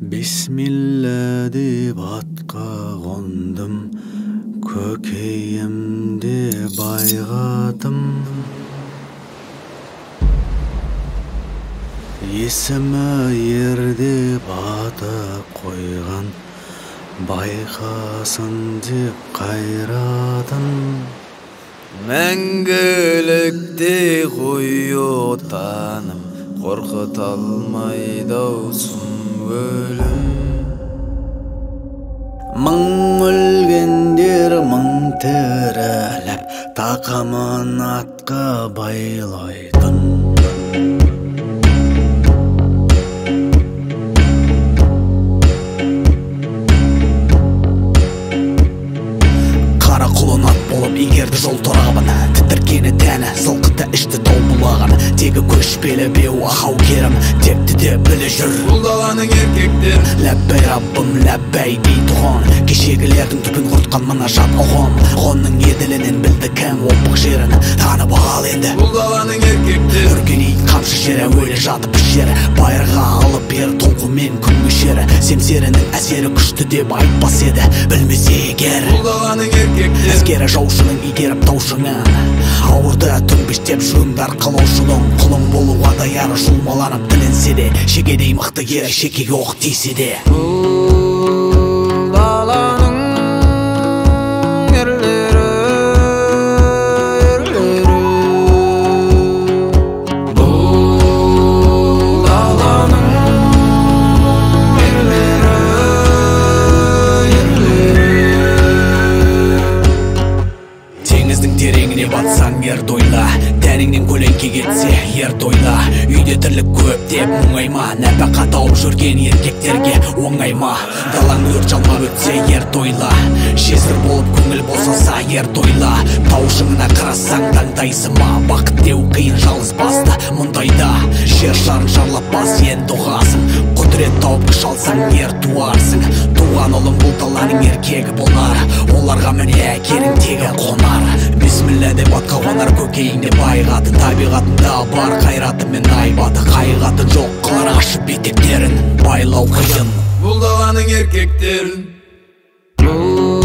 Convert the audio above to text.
Бисмилла деп атқа қондым, көкейімде байғатым. Есімі ер деп аты қойған, байқасын деп қайратын. Мәңгілікте ғой отаным, қорқыта алмайды-ау сұм өлім. Мың өлгендер мың тіріліп, тақымын атқа байлайтын. Қара құлын ат болып игерді жол торабын, тітіркені тәні сылқыты ішті тау бұлағын. Тегі көшпелі беу ахау керім, тепті де білі жүр бұл даланың еркектер. Ләббәй Раббым, ләббәй дейтұғын, кешегілердің түбін құртқан мына жат ұғым. Ғонның еділінен білді кім опық жерін, танып ал енді бұл даланың еркектер. Үрген ит қамшы жер, әуелі жатып ішер, байырға алып бер толқынмен күн кешер. Семсерінің әсері күшті деп айтпас еді, білмесе егер бұл даланың еркектер. Әскері жаушының итеріп таушыңын, ауырды төмпештеп жуындар қалаушының. Құлың болуға даяр жұлмаланып тіленсе де, шегедей мықты ер шекеге оқ тисе де. Бұл даланың ерлері, ерлері, бұл даланың ерлері, ерлері. Теңіздің тереңіне батсаң ерді ойла, тәніңнен көлеңке кетсе ерді ойла. Үйде тірлік көп деп мұңайма, нәпақа тауып жүрген еркектерге оңайма. Далаң өрт жалмап өтсе ерді ойла, жесір болып көңіл босаса ерді ойла. Тау шыңына қарасаң таңдайсың ма, бақыт деу қиын жалғыз басты мұндайда. Жер шарын шарлап бас енді ұғасың, құдірет тауып күш алсаң ер туарсың. Туған ұлың бұл даланың еркегі болар, оларға міне әкенің тегі қонар. Бисмилла деп атқа қонар көкейіңде байғаты, табиғатында бар қайраты мен айбаты. Қайғатын жоқ қылар ашып етектерін, байлау қиын бұл даланың еркектерін. Бұл